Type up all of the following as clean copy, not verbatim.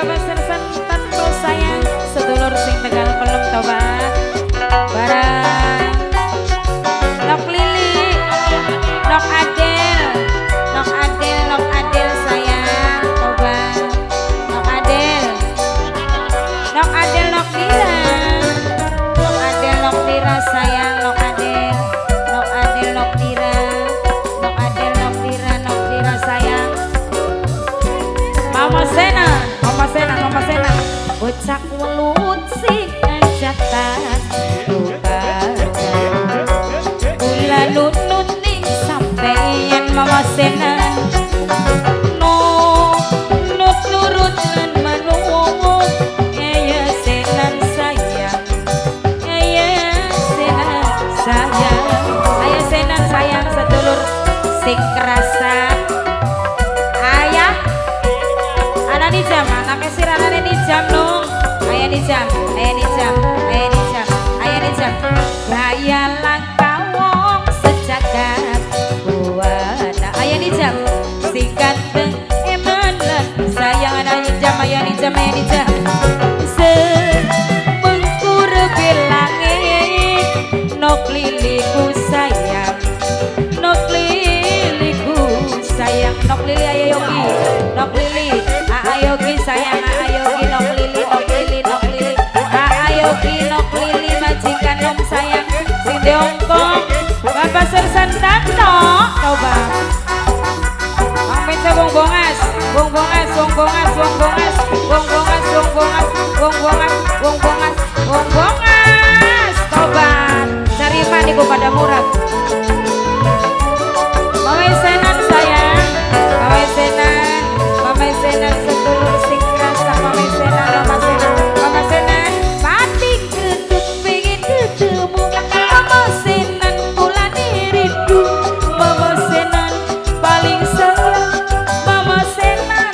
Bapak Sersan Tanto sayang, sedulur sing Tegal Pelem tobat. Barang Nok Lili, Nok Adel, Nok Adel, Nok Adel sayang, tobat. Nok Adel, Nok Adel, Nok Dira, Nok Adel, Nok Dira sayang, Nok Adel, Nok Adel, Nok Dira, Nok Adel, Nok Dira, Nok Dira sayang. Mama Sena, Mama Sena, Mama Sena, bocah welut sing ajatan kula nunut ning sampeyan Mama Sena. No nut nurut lan manut, ya Senan sayang, ya Senan sayang, ayo Senan sayang sedulur sing kerasa. Ayah anak Nijam, anaknya sir anaknya Nijam dong. Ayah Nijam, ayah Nijam, ayah Nijam, ayah Nijam. Gaya langka wong sejagat buana. Ayah Nijam, sing ganteng eman lan sayang anak Nijam, ayah Nijam, ayah Nijam. Semengkur langit, nok liliku sayang, nok liliku sayang, nok lili ayah Yogi, nok lili. Ayogi sayang, ayogi nok lili, nok lili, nok lili. Ayogi nok lili majikan om sayang sing di Hongkong. Bapak Sersan Tanto, coba. Mang Peca wong bongas, wong bongas, wong bongas, wong bongas, wong bongas, wong bongas, wong bongas, wong bongas, wong bongas. Tobat. Cari maniku pada murah. Mama Senan sayang, Mama Senan, Mama Senan sedulur sing kerasa, Mama Senan, Mama Senan, Mama Senan, pati ketut pengen ketemu, Mama Senan kulane rindu, Mama Senan paling sayang, Mama Senan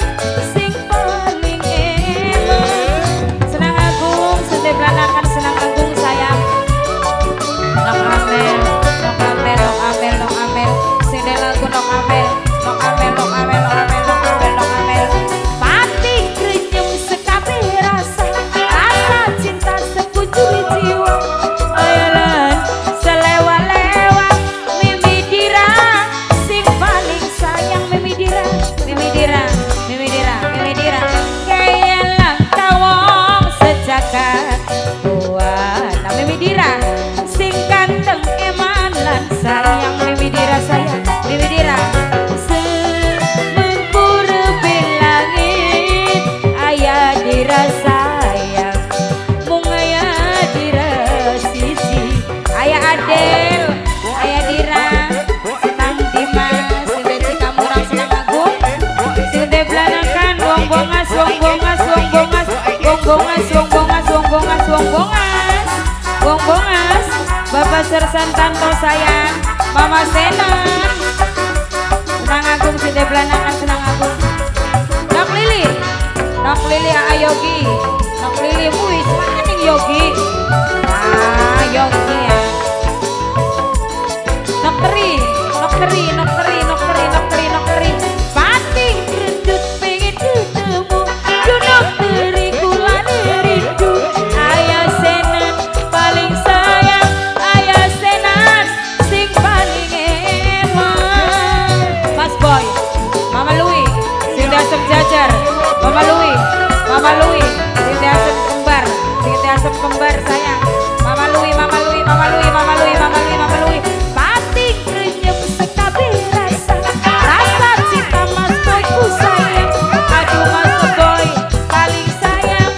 sing paling eman. Senang agung, sende blanakan senang agung sayang. Nok Amel, Nok Amel, Nok Amel, Nok Amel, sing de lagu Nok Amel, Nok Amel, Nok Amel, Nok Amel, Nok Amel, Nok Amel. Pati krenyem sekabeh rasa, rasa cinta sekujur jiwa. Ayalan selewa-lewa, Mimi Dira sing paling sayang, Mimi Dira, Mimi Dira, Mimi Dira, Mimi Dira. Kaya langka wong sejagat buana, Mimi Dira sing ganteng eman lan sayang, Mimi Dira sayang, Mimi Dira. Semengkur langit, ayah Dira sayang, mung ayah Dira siji, ayah Adel, ayah Dira, senang Dimas, sing de Cikamurang senang agung, sing de Blanakan, wong bongas, wong bongas, wong bongas, wong bongas, wong bongas, wong bongas, wong bongas, wong bongas, Bapak Sersan Tanto sayang, Mama Senan, senang agung, sing de Blanakan senang agung. Nok Lili, Nok Lili Ayogi, Nok Lili wis maning Yogi, ah Yogi ya. Nok Teri, Nok Teri, Nok Teri, Nok Teri, Nok Teri, Nok Teri. Pati rendut pengen ketemu, Nok Teri kulane rindu. Ayah Senan paling sayang, ayah Senan sing paling eman. Mas Boy, Mama Lui, sing dasem jajar, Mama Lui, Mama Lui, sing dasem kembar, sing dasem kembar sayang. Mama Lui, Mama Lui, Mama Lui, Mama Lui, Mama Lui, Mama Lui. Pati krenyem sekabeh rasa, rasa cinta Mas Boy ku sayang. Aduh Mas Boy paling sayang,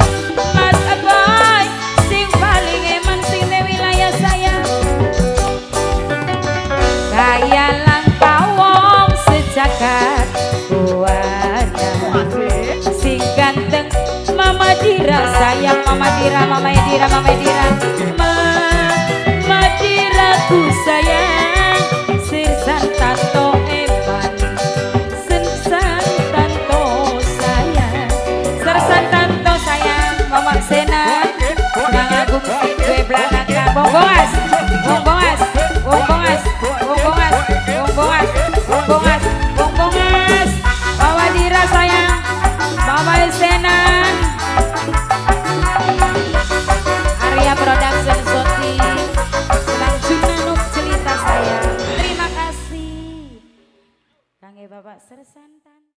Mas Boy sing paling eman sing de wilayah sayang. Kaya langka wong sejagat buana, sing ganteng Mama Dira sayang, Mama Dira, Mama Dira, Mama Dira, Mama Dira ku sayang, Sersan Tanto eman, Sersan Tanto sayang, Sersan Tanto sayang, Mama Senan, senang agung sing duwe Blanakan, wong bongas, wong bongas, wong bongas, wong bongas, wong bongas, wong bongas, wong bongas, Mama Dira sayang, Mama Senan. Bapak Sersan.